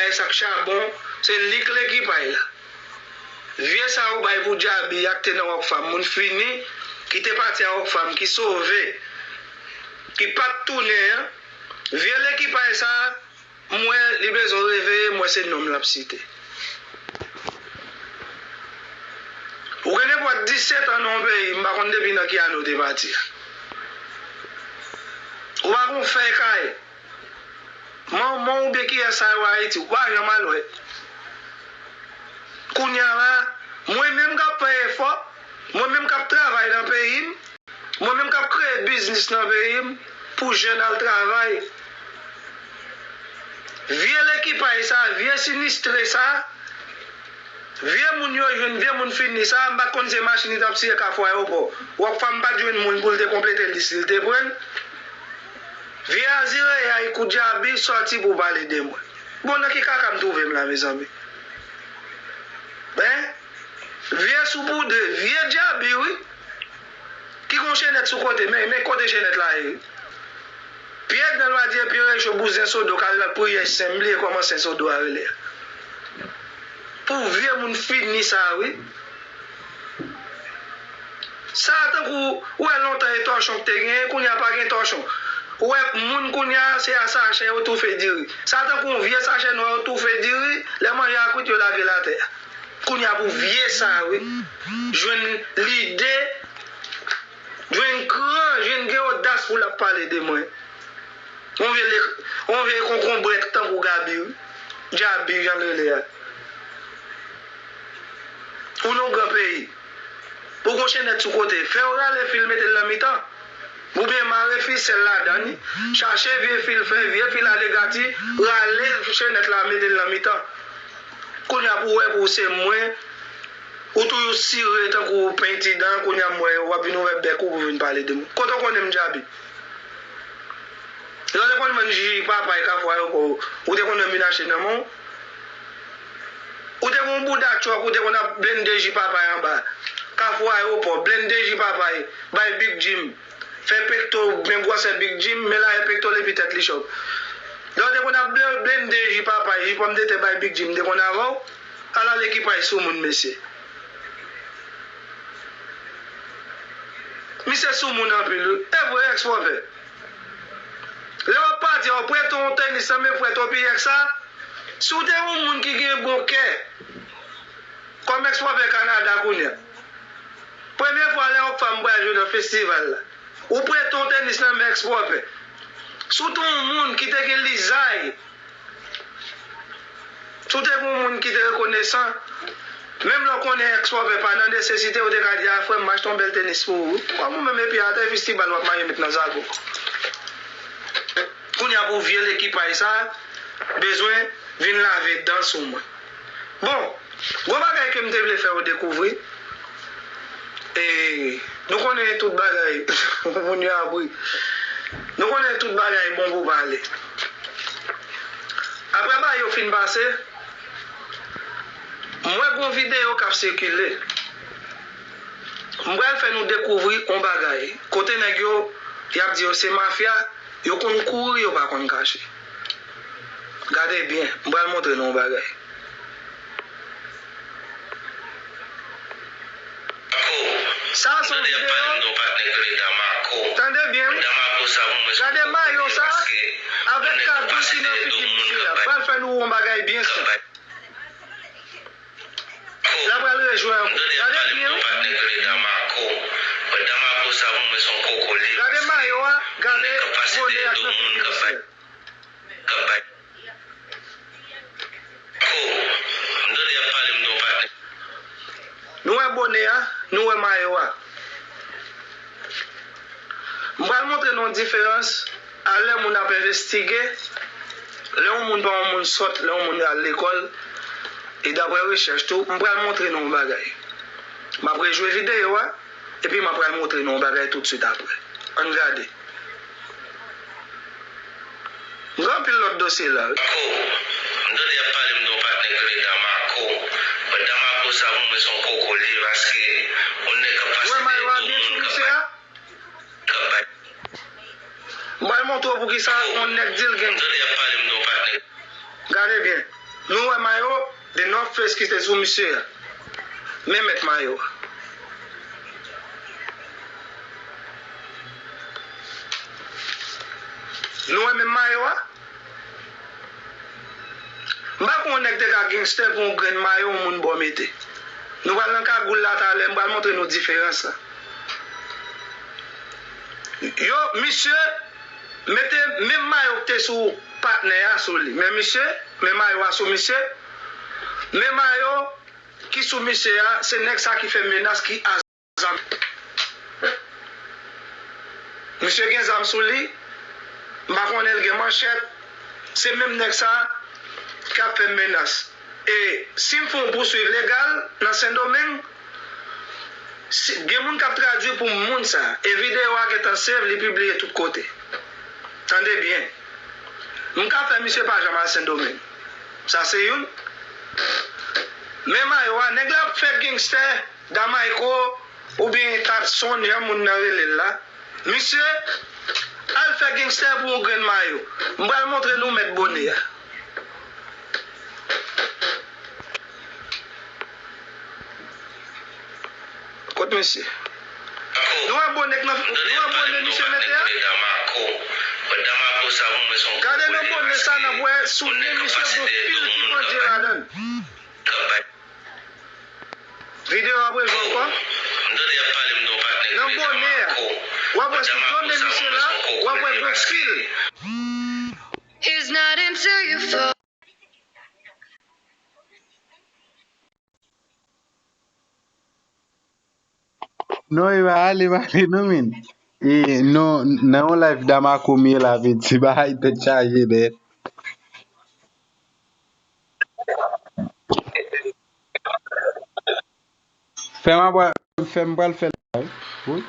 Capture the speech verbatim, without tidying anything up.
Bay sa k chabon, se li k lekipay la. Vye sa ou bay pou Djaby ak te nan Rockfam, moun fini, ki te pati a Rockfam, ki sove, ki pa t tounen an, vye lekipay sa, m wè li bezwen reveye, m wè se non m l ap site. Ou gen nenpòt disèt an nan yon peyi, m pa konn depi nan ki ane w te pati a. Ou pa gon fèy kay. Manman w oubyen kiyès sa yo Ayiti, ou pa janm al wè. Kounye a la, mwen menm k ap fè efò, mwen menm k ap travay nan peyi m, mwen menm k ap kreye biznis nan peyi m, pou jèn al travay. Vye lekipay sa, vye sinistre sa, vye moun yo jwenn, vye moun fini sa, m pa t konn se machin li t ap siye Kafou Ayewopò. Rockfam pa t jwenn moun pou l te konplete lis li, l te pran l. Vye Azireyay kou Djaby sòti pou pale de mwen. Bon, nan ki kaka m twouve m la, mezanmi? Hein? Vye soupoudre, vye Djaby, wi. Ki gon chenèt sou kote, men, men kote chenèt la ye, wi. Pyè dan lwa di, pyè recho bouzen sodo, k al nan priyè sen, m bliye kòman sen sodo a rele a. Pou vye moun fini sa, wi. Sa tankou, ou wè lontan e tòchon k te genyen, kounye a pa gen tòchon. Ou wè moun kounye a, se a sachè yo toufe diri. Sa tankou yon vye sachè nwa yo toufe diri, lè manje a kwit, yo lage l atè. Kounye a pou vye sa, wi. Jwenn lide, jwenn kran, jwenn gen odas pou l ap pale de mwen. Yon vye lek-, yon vye konkonbrèt tankou Gaby, wi. Djaby, jan l rele a. Ou nan yon gran peyi. Ou gon chenèt sou kote. Fè yo rale fil, mete l nan mitan. Oubyen mare fisèl ladan li. Chache vye fil, fè vye fil alegati, rale chenèt la, mete l nan mitan. Kounye a pou w wè pou w se mwen, ou toujou sire tankou penti dan, kounye a m wè w ap vin ouvè bèk ou pou vin pale de mwen. Kote w konnen m Djaby? Lè w te konn vann ji papay Kafou Ayewopò, ou te konn wè m vin achte nan men w? Ou te gon bouda tchòk, ou te konn ap blende ji papay anba Kafou Ayewopò, blende ji papay, bay Big Jim. Fè pekto, men gwosè Big Jim, men lajè pekto l epi tèt li chòk. Lè w te konn ap ble-, blende ji papay, ji pòmdetè bay Big Jim, m te konn avè w? Ala lekipay soumoun, mesye. Misye soumoun anpil, wi. E vre, Expòpè. Lè w ap pati a, w prete yon tenis nan men frè Topiyèk sa. Si w te yon moun ki gen bon kè, kòm Expòpè Kanada kounye a. Premye fwa lè Rockfam pral jwe nan festival la, ou prete yon tenis nan men Expòpè. Si w te yon moun ki te gen lizay, si w te gen yon moun ki te rekonesan, menm lè w konnen Expòpè pa nan nesesite, ou te ka di, "A, frè m, m achte yon bèl tenis pou ou." Kòm ou menm epi atè fistibal w ap manje met nan zago. Kounye a pou vye lekipay sa bezwen vin lave dan sou mwen. Bon, gwo bagay ke m te vle fè yo dekouvri, e, nou konnen tout bagay, moun yo abri. Nou konnen tout bagay bon pou pale. Apre bagay yo fin pase, m wè gon videyo k ap sikile. M pral fè nou dekouvri on bagay. Kote nèg yo, y ap di yo se mafya, yo konn kouri, yo pa konn kache. Gade byen, m pral montre nou on bagay. Sa se yon videyo. Tande byen, wi. Gade mayo sa, avèk kabri ki nan figi misye a. M pral fè nou wè on bagay byen senp. L ap pral rejwe ankò. Gade byen, wi. Gade mayo a, gade bonè a k nan figi misye a. Nou wè bonè a, nou wè mayo a. M pral montre nou yon diferans a lè moun ap envestige, lè yon moun pa yon moun sòt, lè yon moun al lekòl, e daprè rechèch tou, m pral montre nou yon bagay. M ap rejwe videyo a, epi m ap pral montre nou yon bagay toutswit apre. Ann gade. M gen anpil lòt dosye la, wi. Marco, m tande y ap pale m de yon patnè k rele Damarco. Bon, Damarco sa pou mwen se yon koko li ye, paske yon nèg k ap pase dèyè do moun k ap bay, k ap bay. M pral montre w poukisa yon nèg di l gen. M tande y ap pale m de yon patnè. Gade byen. Nou wè mayo The North Face ki te sou misye a. Men mèt mayo a. Nou wè menm mayo a? M pa kwè yon nèg te ka gangster pou yon grenn mayo yon moun bò mete. Nou pral nan kagoul la talè, m pral montre nou diferans la. Yo, misye mete menm mayo ki te sou patnè a sou li. Men misye, men mayo a sou misye. Men mayo ki sou misye a, se nèg sa ki fè menas ki a zam. Misye gen zam sou li, m pa konnen l gen manchèt. Se menm nèg sa k ap fè m menas. E si m fè yon pouswiv legal nan Sendomeng, si, gen moun k ap tradui pou moun sa. E videyo a gentan save, li pibliye tout kote. Tande byen. M ka fè misye pa janm al Sendomeng. Sa se youn. Men mayo a, nèg la ap fè gangster, Damayko, oubyen Tadson, jan moun nan rele l la. Misye, al fè gangster pou yon grenn mayo. M pral montre nou mèt bone a. Kot misye? Nou wè bone k nan, nou wè bone misye mete a? Gade nan bone sa n ap wè sou nen misye gon fil ki pandye ladan l. Videyo ap rejwenn kò. Nan bone a, w ap wè sou do nen misye la, w ap wè gon fil. It's not until you fall. Non, e pa ale, pa ale, non, men. E, non, nan yon live Damayko m ye la, vin ti bagay tèt chaje nèt. Fè m ap, fè m pral fè live. Wi.